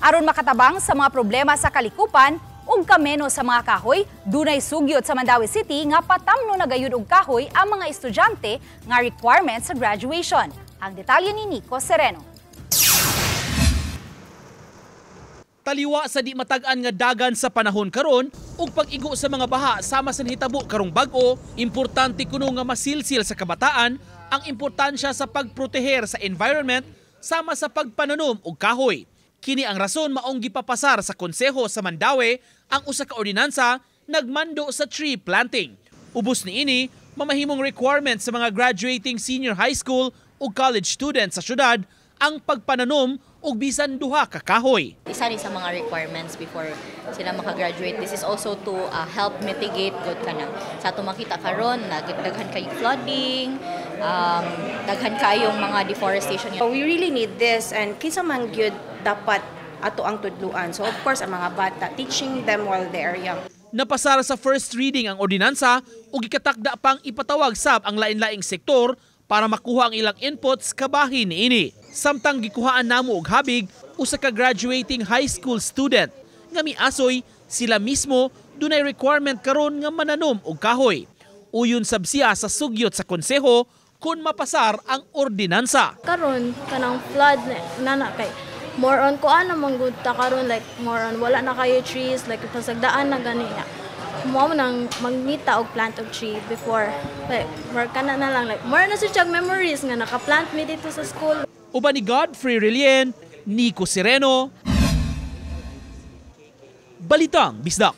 Aron makatabang sa mga problema sa kalikupan ug kameno sa mga kahoy, dunay sugyot sa Mandaue City nga patamno na gayud og kahoy ang mga estudyante nga requirement sa graduation. Ang detalye ni Nico Sereno. Taliwa sa di matag-an nga dagan sa panahon karon ug pag-igo sa mga baha sama sa nahitabo karong bag-o, importante kuno nga masilsil sa kabataan ang importansya sa pagproteher sa environment sama sa pagpananom og kahoy. Kini ang rason maong gipapasar sa Konseho sa Mandaue ang usa ka ordinansa nagmando sa tree planting. Ubos niini, mamahimong requirement sa mga graduating senior high school ug college students sa syudad ang pagpananom og bisan duha ka kahoy. Isa ni sa mga requirements before sila makagraduate. This is also to help mitigate good kana. Sa ato makita karon, daghan kay flooding, daghan kayong mga deforestation. We really need this, and kinsa man gyud dapat ato ang tudluan. So of course ang mga bata, teaching them while they are young. Napasar sa first reading ang ordinansa ug gikatakda pang ipatawag sab ang lain-laing sektor para makuha ang ilang inputs kabahin niini. Samtang gikuhaan namo og habig usa ka graduating high school student nga miasoy sila mismo dunay requirement karon nga mananom og kahoy. Uyon sab siya sa sugyot sa konseho kung mapasar ang ordinansa. Karon kanang flood na na kay more on kuan naman gud ta karon, like more on wala na kayo trees, like pasagdaan na gani niya. Mao nang mangita og plant og tree before, like more kana na lang, like more na siya memories nga naka-plant mi dito sa school. Uban ni Godfrey Relien, Nico Sereno, Balitang Bisdak.